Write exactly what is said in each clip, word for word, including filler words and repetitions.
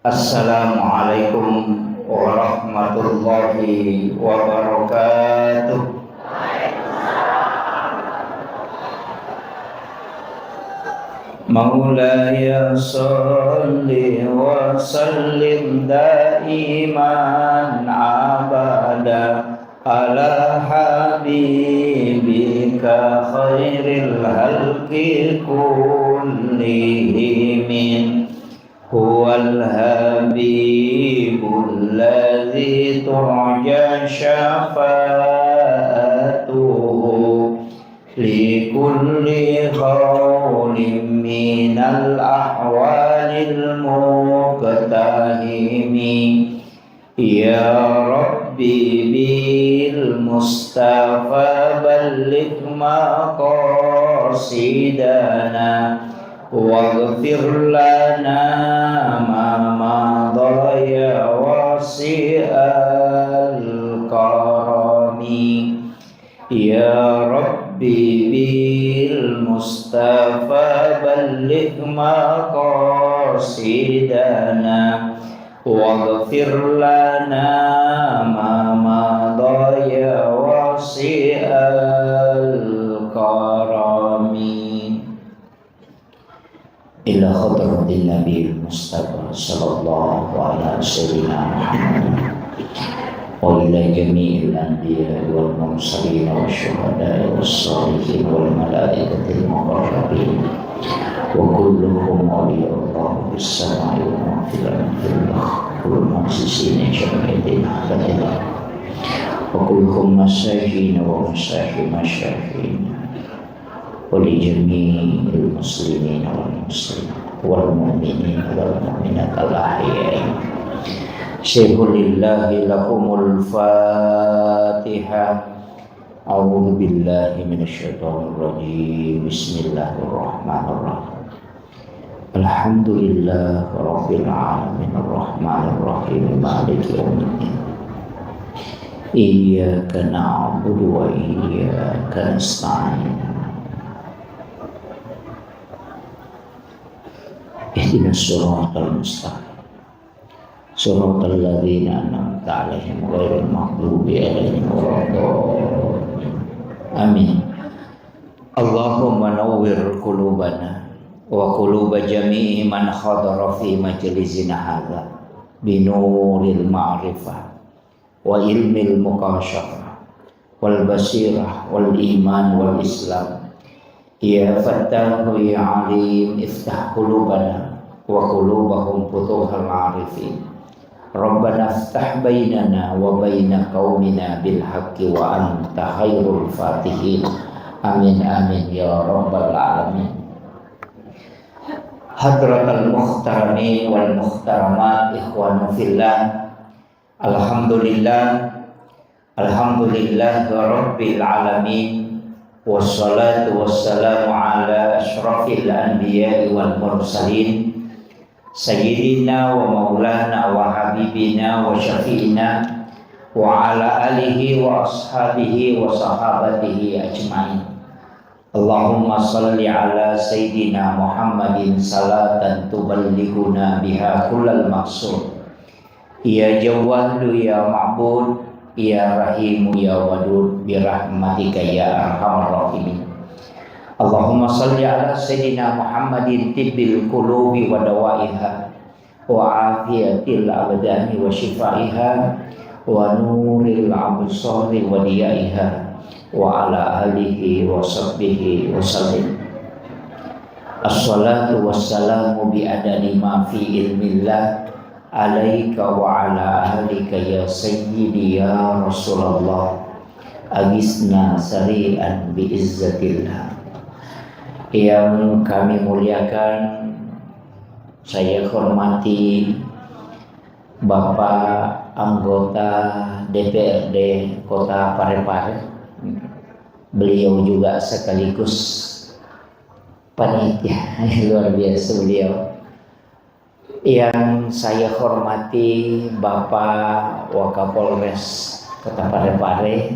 Assalamualaikum warahmatullahi wabarakatuh. مولاي صل وسلم دائما أبدا على حبيبك خير الخلق كلهم. هو الحبيب الذي ترجى شفاعته لكل هول من الأهوال مقتحم. يا رب بالمصطفى بلغ مقاصدنا واغفر لنا ما مضى يا واسع الكرم. يا رب بالمصطفى بلغ مقاصدنا واغفر لنا ما مضى يا واسع الكرم. إلى حضرة النبي المصطفى صلى الله على سيدنا محمد وإلى جميع الأنبياء والمرسلين والشهداء والصالحين والملائكة المقربين وكلهم أولياء الله في السماء ومن في الأرض، كل المؤسسين جميع الدين حق الله، وكلهم مساكين ومساكين مساكين، ولجميع المسلمين والمسلمات والمؤمنين والمؤمنات الأحياء. سيقول لله لكم الفاتحة. أعوذ بالله من الشيطان الرجيم. بسم الله الرحمن الرحيم. الحمد لله رب العالمين الرحمن الرحيم مالك يوم الدين. إياك نعبد وإياك نستعين. اهدنا الصراط المستقيم. صراط الذين أنعمت عليهم غير المغضوب عليهم ولا الضالين. آمين. اللهم نور قلوبنا وقلوب جميع من حضر في مجلسنا هذا بنور المعرفة وعلم المكاشفة والبصيرة والإيمان والإسلام. يا فتاح يا عليم افتح قلوبنا وقلوبهم فتوح العارفين. ربنا افتح بيننا وبين قومنا بالحق وأنت خير الفاتحين. آمين، آمين يا رب العالمين. حضرة المحترمين والمحترمات، إخوان في الله، الحمد لله، الحمد لله رب العالمين، والصلاة والسلام على أشرف الأنبياء والمرسلين، سيدنا ومولانا وحبيبنا وشفيعنا وعلى آله وأصحابه وصحابته أجمعين. اللهم صل على سيدنا محمد صلاة تبلغنا بها كل المقصود. يا جواد يا معبود، يا رحيم يا ودود، برحمتك يا أرحم الراحمين. اللهم صل على سيدنا محمد طب القلوب ودوائها، وعافية الأبدان وشفائها، ونور الأبصار وضيائها، وعلى آله وصحبه وسلم. الصلاة والسلام بعدد ما في علم الله عليك وعلى آلك يا سيدي يا رسول الله. أغثنا سريعا بعزة الله. Yang kami muliakan, saya hormati Bapak anggota D P R D Kota Parepare. Beliau juga sekaligus panitia. Luar biasa beliau. Yang saya hormati Bapak Wakapolres Kota Parepare,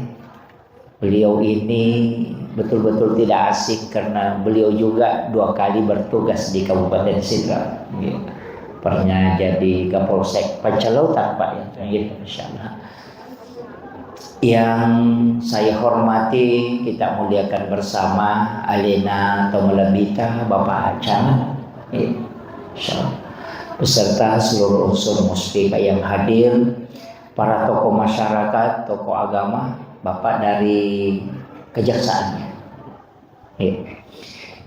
beliau ini betul-betul tidak asing karena beliau juga dua kali bertugas di Kabupaten Sidrap. Pernah jadi Kapolsek Pancalautang, Pak, ya. Gitu, Masya Allah. Yang saya hormati, kita muliakan bersama, alena atau melebbita, Bapak Camat, ya, Masya Allah, beserta seluruh unsur Muspika yang hadir, para tokoh masyarakat, tokoh agama, Bapak dari kejaksaannya. Ya.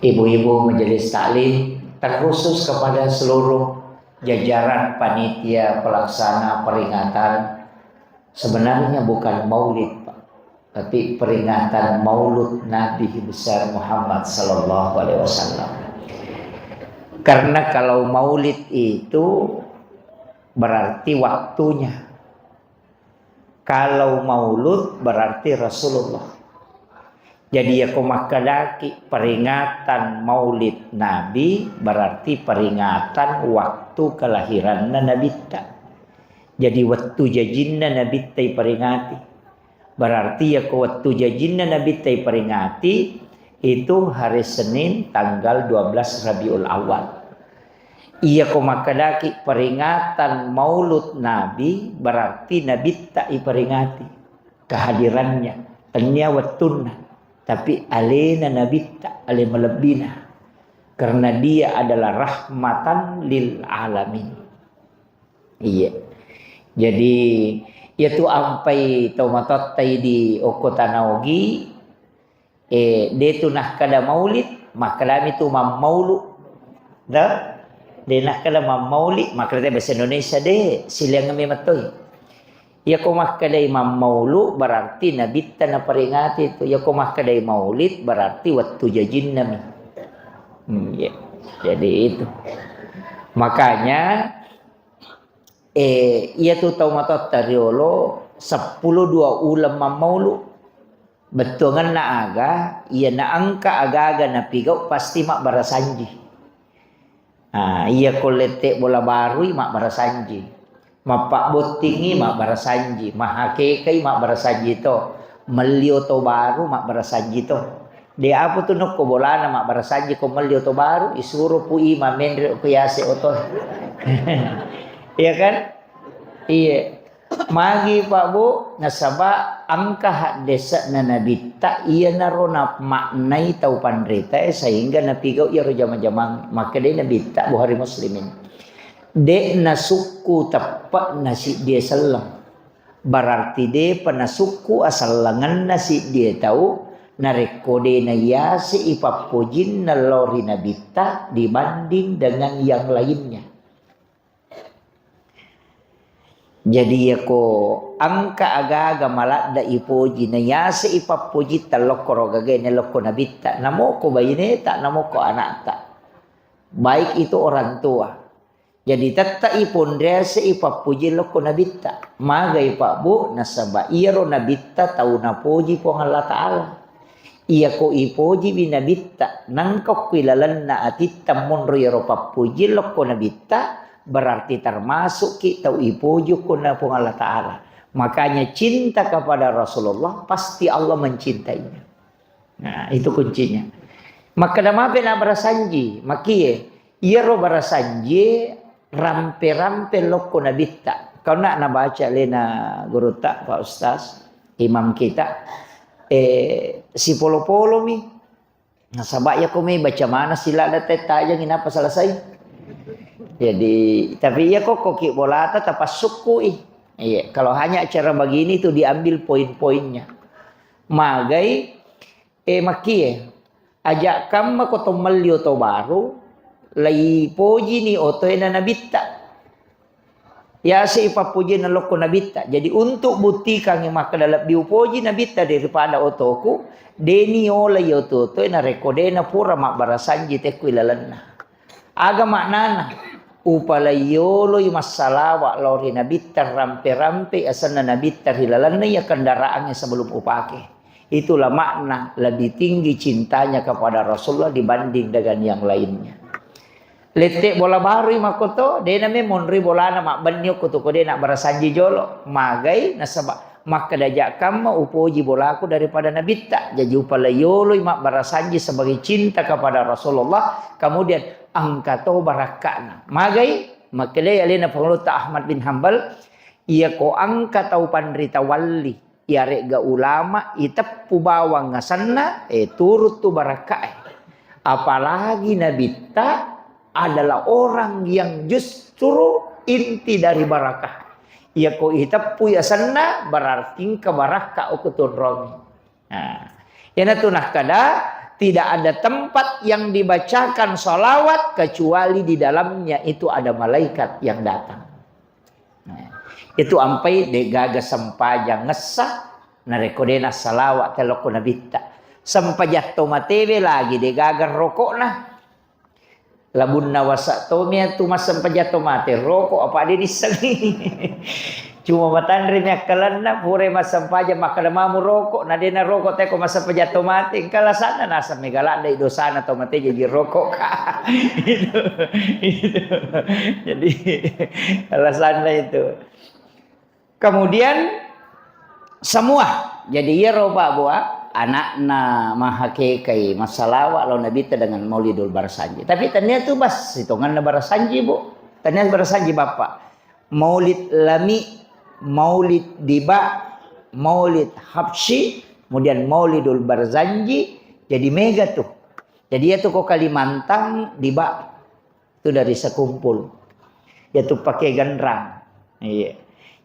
Ibu-ibu majelis taklim, terkhusus kepada seluruh jajaran panitia pelaksana peringatan, sebenarnya bukan maulid, Pak, tapi peringatan maulud Nabi besar Muhammad sallallahu alaihi wasallam. Karena kalau maulid itu berarti waktunya. Kalau maulud berarti Rasulullah. Jadi, yako makkedaki peringatan maulid Nabi, berarti peringatan waktu kelahiranna Nabitta. Jadi, wettu jajinna Nabitta iperingati. Berarti, yako wettu jajinna Nabitta iperingati, itu hari Senin tanggal dua belas Rabiul Awal. Iyako makkedaki peringatan maulud Nabi, berarti Nabitta iperingati kehadirannya. Tennia wettunna, tapi alena Nabitta, ale malebbina. Karena dia adalah rahmatan lil alamin. Iya. Jadi, iyatu ampai tau matotta idi okko tana Ogi, Eh, de tu nakkeda maulid, makkedami tu mammaulu. Da? De nakkeda mammauli, makkeda bahasa Indonesia de, silaingeng memettoi. Iyako makkedai mammaulu, berarti Nabitta naperingati tu. Iyako makkedai maulid, berarti wettu jajinnami. Hmm, iya. Jadi itu. Makanya, Eh, iyatu tau matotta riolo seppulo dua uleng mammaulu. Bettuangenna aga, iya naengka aga-aga napigau pasti mabbarasanji. Ah, iya ko lette bola barui mabbarasanji. Mappabbottingi mabbarasanji, mahakekai mabbarasanji to. Melli oto baru mabbarasanji to. De apa tu nokko bolana mabbarasanji ko melli oto baru, isuro pu i mamenre ko yase oto. Iya kan? Iya. Magi Pak Bu, nasaba engka haddese'na Nabitta, iyanaro na maknai tau panritae sehingga napigau iyaro jama-jamang. Makkedai Nabitta, Bukhari Muslimin. De nasukku teppe'na siddie selleng. Berarti depa nasukku asellengenna siddie tau, narekko de naiyase ipappojinna lao ri Nabitta dibanding dengan yang lainnya. Jadi, yako engka aga-aga maladde ipoji, naiyase ipappojitta lokko ro gagae lokko Nabitta, namoko baineta, namoko anakta. Baik itu orang tua. Jadi, tette iponriase ipappoji lokko Nabitta. Magai Pak Bu, nasaba iyaro Nabitta tau napoji Puang Allah Ta'ala. Iyako ipojiwi Nabitta, nangka okko ilalenna atitta monro iyaro pappoji lokko Nabitta, berarti termasukki tau ipoji okko na Puang Allah Ta'ala. Makanya cinta kepada Rasulullah, pasti Allah mencintainya. Nah, itu kuncinya. Makkeda mape na barasanji, makie, iyaro barasanji rampe-rampe lokko Nabitta. Kau nak nabaca lena gurutta, Pak Ustaz, imam kita, eh, sipolo-polomi. Nasaba yako me baca mana sila ada teh tajang inapa selesai. Jadi, tapi iya kok koki bolata tapassukkui. Iya, kalau hanya cara begini itu diambil poin-poinnya. Magai, eh, makkie, aja kamma ko to melli oto baru, lai pojini otoe na Nabitta. Yase ipappojinna lokko Nabitta. Jadi, untuk buktikangngi makkeda lebbi upoji Nabitta daripada otoku, deni olai oto-otoe narekko dena pura mabbarasanji tekku ilalenna. Aga maknana? Upalai yoloi massalawa lao ri Nabitta, rampe-rampe asenna Nabitta ri lalenna iya kendaraangnge sebelum upake. Itulah makna lebih tinggi cintanya kepada Rasulullah dibanding dengan yang lainnya. Lette bola barui makkoto, dena me monri bolana mabbenni okko tu ko dena barasanji jolo. Magai nasaba makkeda ja kamma upoji bolaku daripada Nabitta. Jaji upalai yoloi mabbarasanji sebagai cinta kepada Rasulullah. Kemudian engka to barakka'na. Magai makkedai alena Pangulutta Ahmad bin Hambal, iyako engka tau panrita walli, iyare'ga ulama, iteppu bawang asenna, eh, turuttu barakka'e. Apalagi Nabitta adalah orang yang justru inti dari barakah. Iyako iteppui asenna, berarti engka barakka okko tunrongi. Nah, iyanatu nakkada, tidak ada tempat yang dibacakan salawat kecuali di dalamnya itu ada malaikat yang datang. Nah, itu ampai de'gaga sempajang ngessa, narekko de' nassalawa' telokko Nabitta. Sempajang to matewe lagi de'gaga rokokna. Labunna wasa' tomi tu massempajang to mate, roko' apa de' dissengi. Cuma matanre mi akkalenna, pura massempajang makkeda mamu roko', na de' na roko' teko massempajang to mate, engka alasanna naseng mega ladde' dosana to mate jaji roko' ka. Itu, itu. Jadi alasanna itu. Kemudian semua. Jadi iyaro Pak Bua, anakna mahakekai massalawa' lao Nabitta dengan Maulidul Barasanji. Tapi tania tu bas sitonganna Barasanji, Bu. Tania Barasanji Bapak. Maulid Lami, Maulid Diba, Maulid Habsyi, kemudian Maulidul Barzanji, jadi mega tu. Jadi iyatu ko Kalimantan Diba. Itu dari sekumpul. Iyatu pake ganrang. Iya.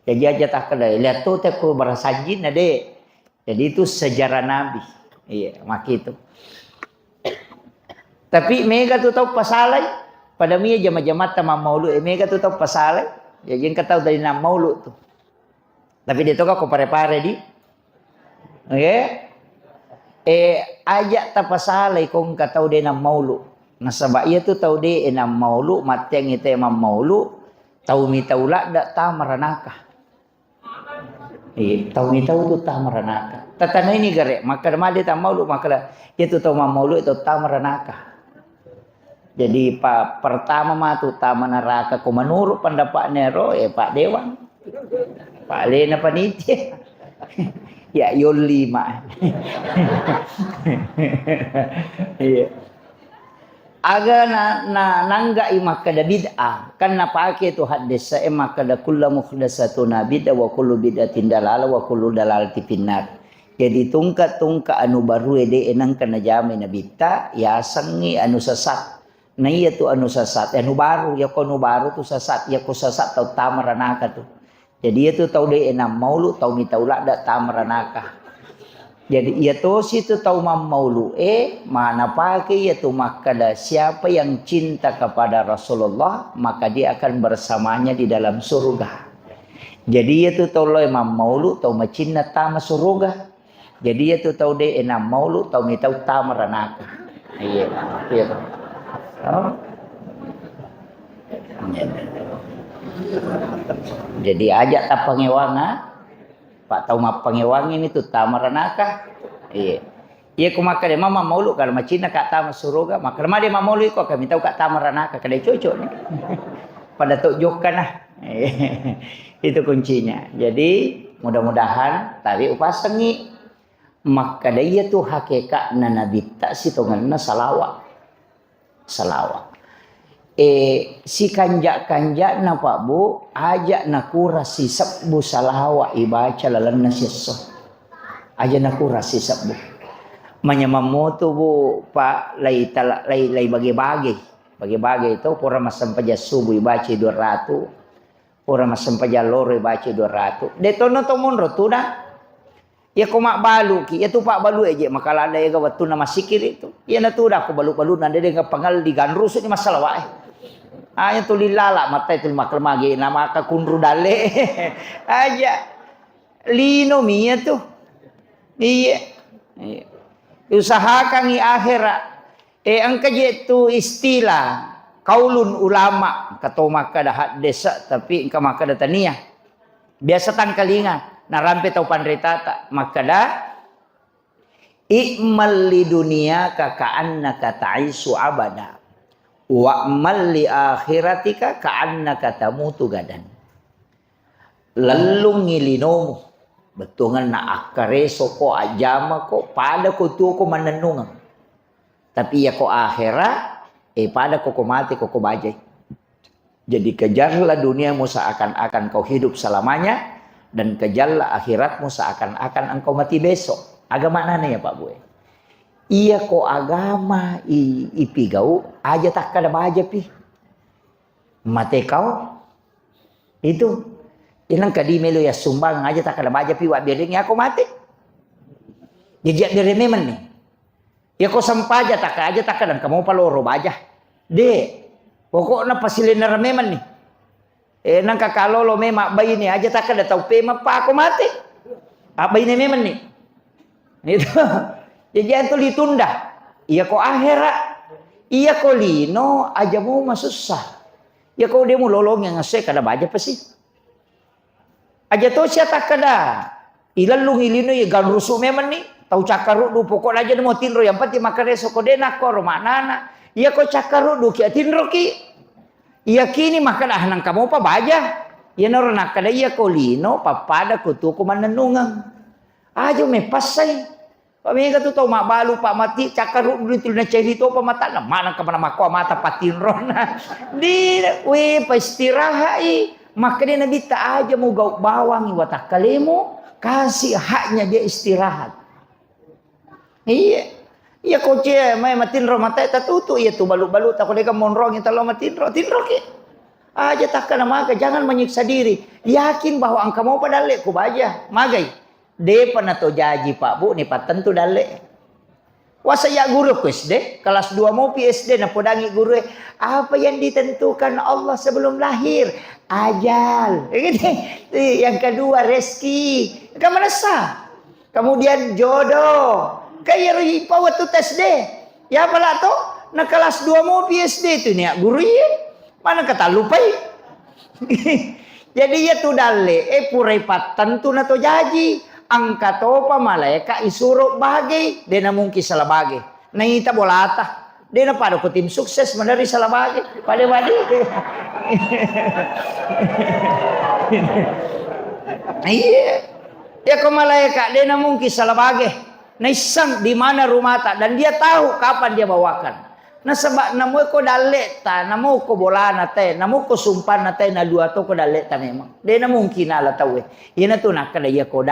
Jadi aja takkeda, lihat tu teko Barasanjinna de'. Jadi itu sejarah Nabi. Iya, makkitu. Tapi mega tu tau pasalai, pada mia jama-jamatta mammaulu, eh, mega tu tau pasalai. Jadi engka tau dari nammaulu tu. Tapi de' toka ko pare-pare di. Oke? Eh, aja tapasalai ko engka tau de' nammaulu. Nasaba iyatu tau de' nammaulu, matteang ite mammaulu, tau mitau ladda tama ranaka. Iya, tau mitau tu tama ranaka. Tatanaini gare', makkeda made tammaulu, makkeda iyatu tau mammaulu itu tama ranaka. Jadi pa-, pertama matu tama naraka ko menurut pendapatnya ro, eh, Pak Dewan. Pak Lena panitia. Ya yolli ma. Iya. Aga na, na, nangga'i makkeda bid'ah, kan napake tu haddese' makkeda kullu muhdatsatuna bid'ah wa kullu bid'atin dalalah wa kullu dalalatin finnar. Jadi tungka-tungka anu barue de' nengka najamai nabitta, yasengngi anu sesat. Na iya tu anu sesat, anu baru, yako anu baru tu sesat, yako sesat tau tama ranaka tu. Jadi iyatu tau de' nammaulu, tau mitau ladda tama ranaka. Jadi iyatosi tu tau mammaulu e, mana pake iyatu makkeda, siapa yang cinta kepada Rasulullah, maka dia akan bersamanya di dalam surga. Jadi iyatu tau lao mammaulu, tau macinna tama surga. Jadi iyatu tau de' nammaulu, tau mitau tama ranaka. Iya, iya. Oh. Jadi aja tapangewanga, Pak, tau mappangewangi mi tu tama ranaka. Iya. Iya, ku makkeda mama maulu, kalau macinna ka tama suruga, makkeda made mammaulu iko, kami tau ka tama ranaka, kada cocok ni. Pada tok jokka nah. Itu kuncinya. Jadi mudah-mudahan tadi upasengi. Makkeda iyatu hakeka'na nabitta sitongenna salawa. Salawa. E, sikanja-kanja'na, Pak, Bu, aja nakura sisebbu salawa ibaca lalenna siesso. Aja nakura sisebbu. Manyameng moto, Bu, Pak, lai tala-, lai, lai bage-bage. Bage-bage itu pura massempajang subuh ibaca dua ratu. Pura massempajang loro ibaca dua ratu. De' tonno to monro tuna. Iyako mabbaluki, iyatu pabbalu e je, maka lada ega wettunna massikiri tu. Iyanatu da ko balu-balunna de, de pangal diganrusu ni massalawa e. Aja tuli lala, matai tuli maklemage, na maka kunru dalle. Aja. Lino mi iyatu. Iya. Iya. Usahakangi akhirat. Eh, engka je tu istilah kaulun ulama, engka to makkeda haddesa, tapi engka makkeda tania. Biasa tangkalinga, narampe tau panritata, makkeda, "I'mal li dunyaka ka'annaka ta'isyu abada, wa'mal li akhiratika ka'annaka tamutu gadan." Lellungngi linomu, bettuangenna akkareso ko, ajjama ko, pada ko tuo ko mannennungeng. Tapi iyako akhera, Eh, pada koko mate, koko bajai. Jadi kejarlah duniamu seakan-akan kau hidup selamanya, dan kejarlah akhiratmu seakan-akan engkau mati besok. Aga maknana ya, Pak Bu? Iya ko agama i-, ipigau, aja takkada baja pi. Mate kau. Itu. Inang kadi melo ya sumbang aja takkada baja pi, wa bereng ya ko mate. Jadi ya bereng memang nih. Ya ko sempaja takka aja takkada engka mopa loro baja. De. Pokokna pasilenna memang nih. Eh, nangka kalolo memang abbaine aja takkada tau pemappa ko mate. Abbaine memang nih. Itu. Jadi itu ditunda. Iya ko ahera. Iya ko lino aja mu masussa. Iya ko dia mu lolong yang ngasih kada baja pasti. Aja to sia takkada. Ilellung ilino iya ganrusu memang nih. Tau cakkaruddu pokokna aja mo tinro yang penting makkareso ko de nakko ro maknana. Iya ko cakkaruddu ki atinro ki. Iyakini makkada, "Ah, nangka mopa baja." Iyanaro nakkada, "Iya ko lino pappada ko tuo ko mannennungeng." Aja mepassai. Pamega tu tau mabbalu pa mati, cakkaruddu tu na ceri topa matanna, maneng ka mana makko mata patinrona. Di, we, pa istirahat i. Makkada Nabitta, "Aja mu gau bawangi watakkalemu, kasih haknya dia istirahat." Iya. Iya ko cie mai matinro matae tatutu, iya tu balu-balu tako dega monrongi talo matinro, tinro ki. Aja takkana maga, jangan menyiksa diri. Yakin bahwa engka mopa dalle ko baja. Magai. Depa na to jaji Pak Bu ni pattentu dalle. Wasa ya guru ko S D, kelas dua mopi S D napodangi guru, "Apa yang ditentukan Allah sebelum lahir?" Ajal. Yang kedua rezeki. Kamanessa? Kemudian jodoh. Kairo ipa wettu tes deh. Ya pala to, na kelas dua mopi S D tu nia guru iye. Mana ketallupai? Jadi iya tu dalle, eh, purai pattentu na to jaji. Angka topa malaika isuro bage, de na mungkin salah bage. Naita bolata. De na pada ko tim sukses meneri salah bage. Pada wadi. Iya. Ya ko malaika, de na mungkin salah bage. Naissang di mana rumata dan dia tahu kapan dia bawakan. Nasaba namo ko dalle ta, namo ko bolana te, namo ko sumpana te, na dua to ko dalle ta memang. De na mungkin ala tauwe. Iyana tu nakkada iya ko